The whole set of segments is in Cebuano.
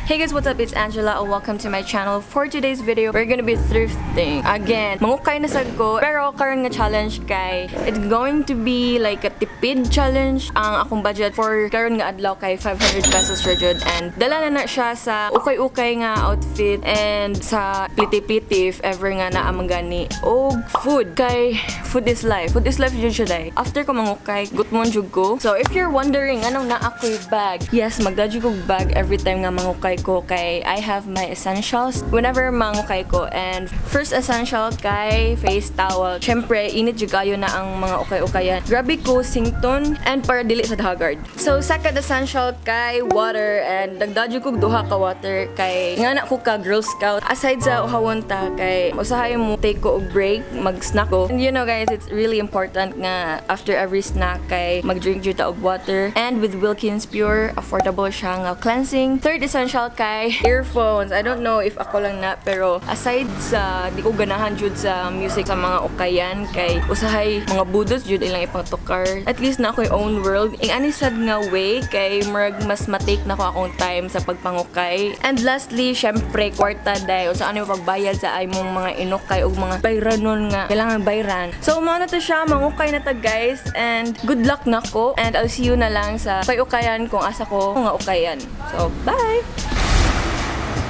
Hey guys, what's up? It's Angela and welcome to my channel. For today's video, we're gonna be thrifting. Again, mangukay na sad ko. Pero karon nga challenge kay it's going to be like a tipid challenge. Ang akong budget for karon nga adlaw kay 500 pesos ra jud, and dala na na siya sa ukay-ukay nga outfit and sa pliti-pliti if ever nga naa man gani og food, kay food is life. Food is life jud siya day. After ko mangukay, gutmon jud ko. So if you're wondering anong naa ako'y bag, yes, magdala jud kog bag every time nga mangukay ko kay I have my essentials whenever mangukay ko. And first essential kay face towel. Syempre, init jud kayo na ang mga ukay-ukayan. Grabe ko sington and para dili sa haggard. So second essential kay water, and dagdag jud kog duha ka water kay nga na ko ka Girl Scout. Aside sa uhawon ta kay usahay mo take ko og break, mag-snack ko. And you know guys, it's really important nga after every snack kay mag-drink jud ta og water. And with Wilkins Pure, affordable siya nga cleansing. Third essential kay earphones. I don't know if ako lang na, pero aside sa di ko ganahan jud sa music sa mga ukayan kay usahay mga budots jud ilang ipatukar. At least na ako'y own world. Ing ani sad nga way kay murag mas matake na ko akong time sa pagpangukay. And lastly, syempre kwarta day. Unsa ano yung pagbayad sa imong mga inukay ug mga bayranon nga kailangan bayran. So mao na to siya, mangukay na ta guys, and good luck nako, and I'll see you na lang sa pay-ukayan kung asa ko nga ukayan. So bye!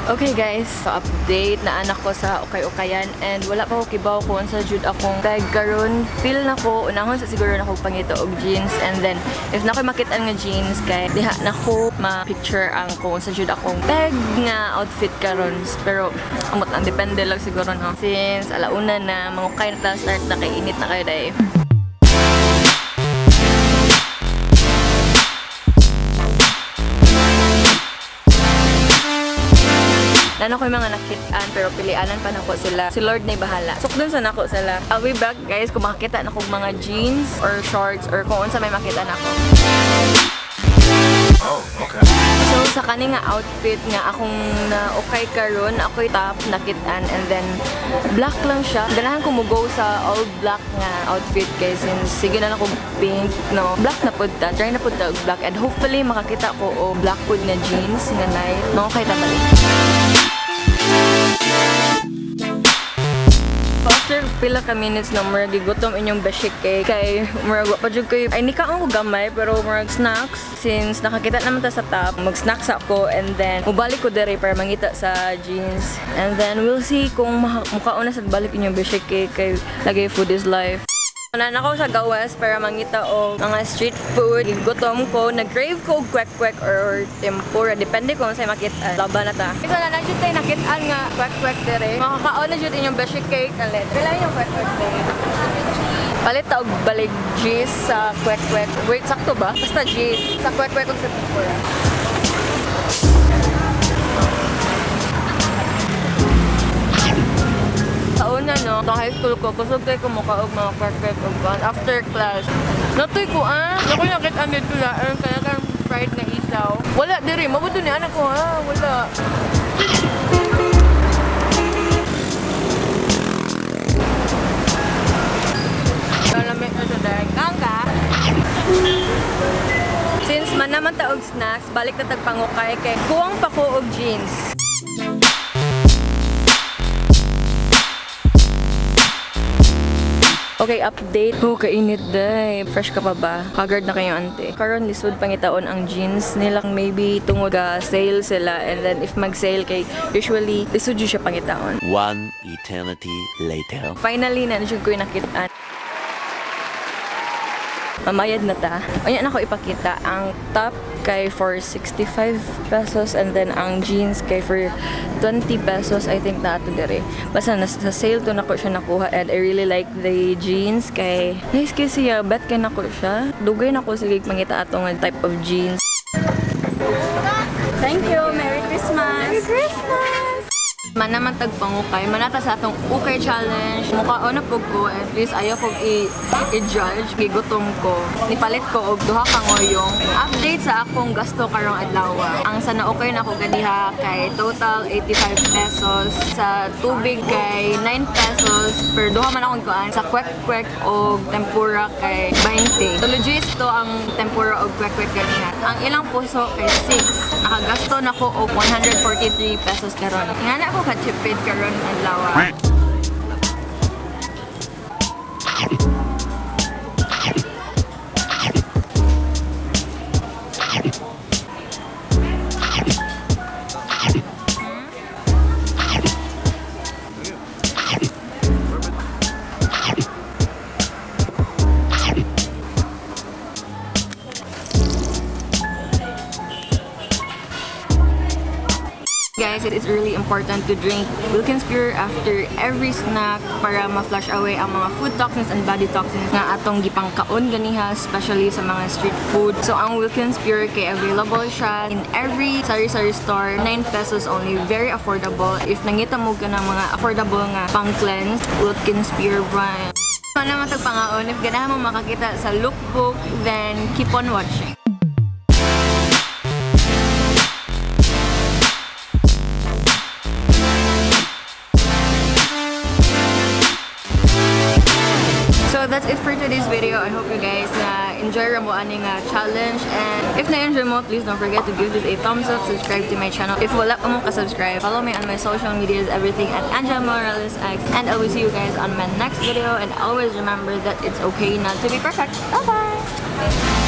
Okay guys, so update na anak ko sa ukay-ukayan and wala pa ko kibaw kung unsa jud akong bag karon. Feel na ko unahon sa siguro na ko pangita og jeans, and then if na ko makit-an nga jeans kay diha na ko ma-picture ang kung unsa jud akong bag nga outfit karon. Pero amot ang depende lang siguro, no. Since alauna na, mangukay na ta, start na kay init na kayo day. Nano ko yung mga nakitaan pero pilianan pa nako sila. Si Lord na bahala. Sukdon sa nako sila. I'll be back guys kung makakita na kog mga jeans or shorts or kung unsa may makita nako. Oh, okay. So sa kani nga outfit nga akong na okay karon, ako'y top nakitaan and then black lang siya. Ganahan ko mo go sa all black nga outfit kay since sige na lang ko pink, no. Black na pud ta. Try na pud ta og black and hopefully makakita ko og black pud nga jeans nga nice. No, okay ta balik. After pila ka minutes na murag gigutom inyong beshik kay murag wa pa jud kayo ay nikaon ko gamay pero murag snacks, since nakakita naman ta sa top, mag snacks ako and then mobalik ko dere para mangita sa jeans, and then we'll see kung mukaon na sa balik inyong beshik kay lagi food is life. Wala na ako sa gawas para mangita og mga street food. Gutom ko, nag-crave ko og kwek-kwek or tempura. Depende kung sa'y makita. Laban na ta. So na jud tay nakitaan nga kwek-kwek dere. Makakaon na jud inyong beshi cake. Alit. Kailangan yung kwek-kwek dere. Palit ta og balig cheese sa kwek-kwek. Wait, sakto ba? Basta cheese. Sa kwek-kwek og sa tempura. Sa una, no, sa high school ko, kusog kay ko mukha og mga kwek-kwek og kuan after class. Natoy ko, ah. Naku, nakita dito na, kaya kang fried na isaw. Wala, diri, mabuto ni anak ko, ha. Wala. Malamig na siya dahil. Kangka! Since man naman ta og snacks, balik na tagpangukay kay kuwang pa ko og jeans. Okay, update. Oh, kainit day. Fresh ka pa ba? Haggard na kayo, ante. Karon lisod pangitaon ang jeans nila. Maybe tungod ga sale sila, and then if mag-sale kay usually lisod jud siya pangitaon. One eternity later. Finally, na jud ko yung nakitaan. Mamayad na ta. Unya na ko ipakita ang top kay for 65 pesos and then ang jeans kay for 20 pesos I think na ato dere. Basta sa sale to nako siya nakuha and I really like the jeans kay nice kay siya, bet kay nako siya. Dugay nako sige mangita ato nga type of jeans. Thank you. Merry Christmas. Merry Christmas. Man naman tagpangukay, manata sa atong ukay challenge. Mukhaon na pug ko, and please ayaw kog i-judge. Gigutom ko. Nipalit ko og duha ka ngoyong. Update sa akong gasto karong adlaw. Ang sa naukay na ko ganiha kay total 85 pesos. Sa tubig kay 9 pesos. Per duha man akong kuan. Sa kwek-kwek og tempura kay 20. Tulo to ang tempura og kwek-kwek ganiha. Ang ilang puso kay 6. Nakagasto na ko og 143 pesos karon. Nga na ako katipid karon adlaw. Guys, it is really important to drink Wilkins Pure after every snack para ma-flush away ang mga food toxins and body toxins nga atong gipangkaon ganiha, especially sa mga street food. So, ang Wilkins Pure kay available siya in every sari-sari store. 9 pesos only. Very affordable. If nangita mo ka ng mga affordable nga pang-cleanse, Wilkins Pure brand. Ano naman pangaon, if ganahan mo makakita sa lookbook, then keep on watching. So that's it for today's video. I hope you guys na enjoy ra mo ani nga challenge, and if na-enjoy mo, please don't forget to give this a thumbs up, subscribe to my channel. If wala pa mo ka-subscribe, follow me on my social medias, everything at Angela Morales X, and I will see you guys on my next video, and always remember that it's okay not to be perfect. Bye-bye!